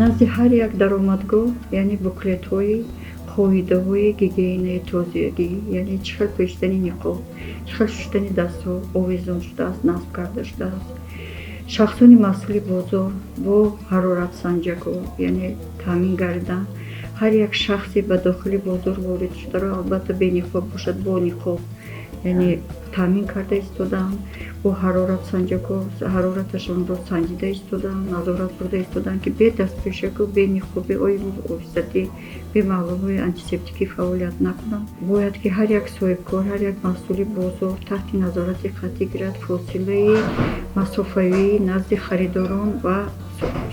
Назди ҳар як даромадгоҳ, яъне буклетҳои қоидаҳои гигиенаи тозагӣ, яъне чӣ хел пӯшидани ниқоб, чӣ хел шустани дастҳо овезон шудааст, насб карда шудааст. Шахсони масъули бозор бо ҳароратсанҷакҳо, яъне таъмин гардидан. Ҳар як шахсе ба дохили бозор ворид шударо, албатта, бениқоб бошад, бо ниқоб, яъне таъмин карда истодаанд, бо ҳароратсанҷакҳо ҳарораташонро санҷида истодаанд, назорат бурда истодаанд, ки бе дастпӯшаку бе ниқоби ои муҳофизатӣ, бе маҳлулҳои антисептикӣ фаъолият накунанд. Бояд ки ҳар як соҳибкор, ҳар як масъули бозор таҳти назорати қатъӣ гирад фосилаи масофавии назди харидорон ва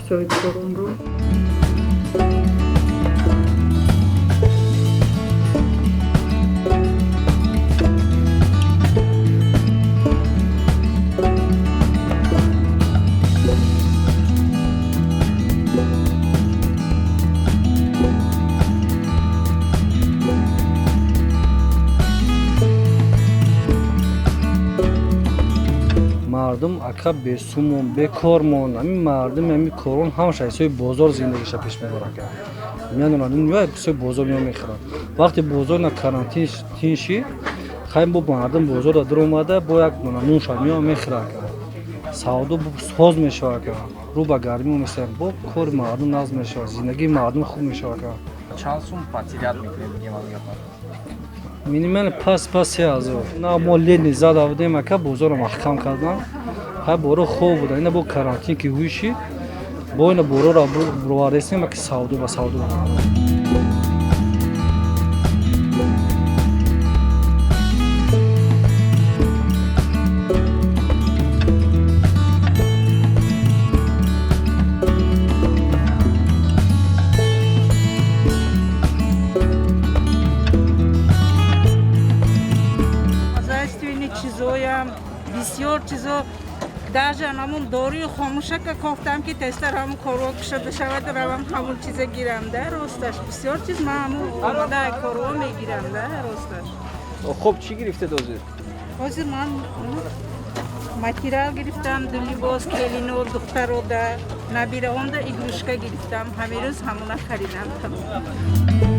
соҳибкоронро. Мардум ака бесумон, бекормон. Ҳамин мардум, ҳамин корон ҳамаш ҳисоби бозор зиндагиша пеш мебарад. Меандонад, ҳисоби бозор мео мехӯрад. Вақте бозор на карантин тин шид, хай, бо мардум бозор даромада, бо як нунша мео мехӯрад, савдо соз мешавад, рӯ ба гармӣ месаям, бо кори мардум нағз мешавад, зиндагии мардум хуб мешавад. Чанд сум потерять мекунед? Минимально пас 3000. На, мо лени зада будем, ака, бозорро маҳкам кардан. Хай, боро хоб буда, ина бо карантин ки ҳуйши, бо ина борора бировардесем, аки савдо ба савдо. Чизоям бисёр чизо, даже ҳамун доруи хомӯшака кофтам, ки тезтар ҳамун корҳо кушода шавад, равам ҳамун чиза гирам да. Росташ, бисёр чиз ман ҳамун омада корҳо мегирам да, росташ. Хуб, чӣ гирифтед ҳозир? Ҳозир ман материал гирифтам, ду либос келино, духтарода, набираонда игрушка гирифтам. Ҳамин рӯз ҳамуна харидам, тамом.